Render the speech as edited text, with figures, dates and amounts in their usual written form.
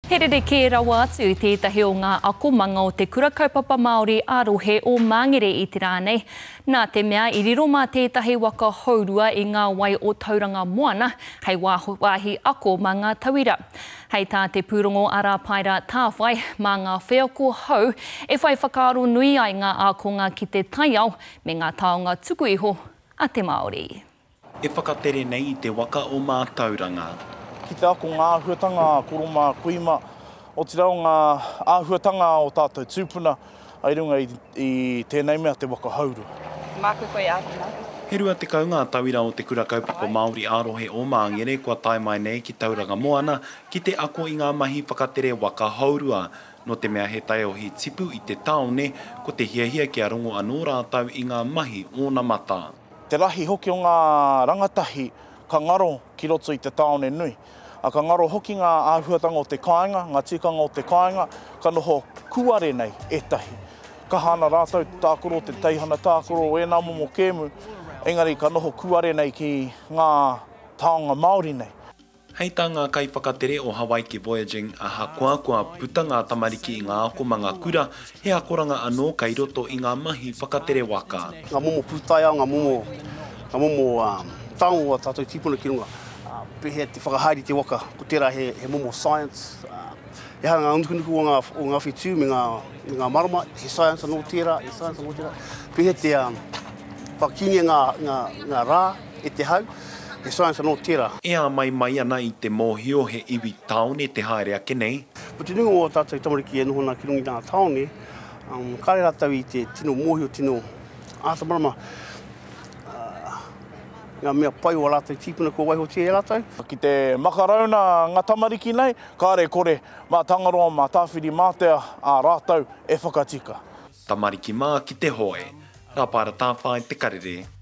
He rerekē rawa atu tētahi o ngā akomanga o Te Kura Kaupapa Māori ā-Rohe o Māngere i te rā nei, nā te mea i riro mā tētahi waka hourua i ngā wai o Tauranga Moana hei wāhi ako mā ngā tauira. Hei tā te pūrongo a Rāpaera Tāwhai, mā ngā wheako hou e whai whakaaro nui ai ngā ākonga ki te taiao me ngā taonga tuku iho a te Māori. E whakatere nei i te waka o mātauranga. Ki te ako ngā āhuatanga a koro mā, kui mā, otirā o ngā āhuatanga o tātou tūpuna i runga i tēnei mea te waka hourua. Māku koe e āwhina. He 20 ngā tauira o Te Kura Kaupapa Māori ā-Rohe o Māngere kua tae mai nei ki Tauranga Moana ki te ako i ngā mahi whakatere waka hourua. Nō te mea he taiohi tipu i te tāone, ko te hiahia kia rongo anō rātou i ngā mahi ōnamata. Te rahi hoki o ngā rangatahi ka ngaro ki roto i te tāone nui. Ā, ka ngaro hoki ngā āhuatanga o te kāinga, ngā tikanga o te kāinga, ka noho kūare nei ētahi. Kaha ana rātou te tākaro, te teihana tākaro, ēnā momo kēmu, engari ka noho kūare nei ki ngā taonga Māori nei. Hei tā ngā kaiwhakatere o Hawaiki Voyaging, ahakoa kua puta ngā tamariki i ngā akomanga kura, he akoranga anō kei roto i ngā mahi whakatere waka. Ngā momo pūtaiao, ngā momo, ngā momo taonga o ā tātou tīpuna ki runga. Pēhea te whakahaere i te waka, ko tērā he, he momo science. Ehara ngā nukunuku o ngā, o ngā whetū me ngā, me ngā marama, he science anō tērā, he science anō tērā. Pēhea te whakakīngia ngā, ngā, ngā rā e te hau, he science anō tērā. E āmaimai ana i te mōhio he iwi tāone te haere ake nei. Ko te nuinga o ā tātou tamariki e noho ana ki runga i ngā tāone, kāre rātou i te tino mōhio, tino āta marama ngā mea pai o ā rātou tīpuna kua waihotia e rātou. Ki te makarauna ngā tamariki nei, kāre kore mā Tangaroa, mā Tāwhirimātea ā rātou e whakatika. Tamariki mā ki te hoe. Rāpaera Tāwhai Te Karere.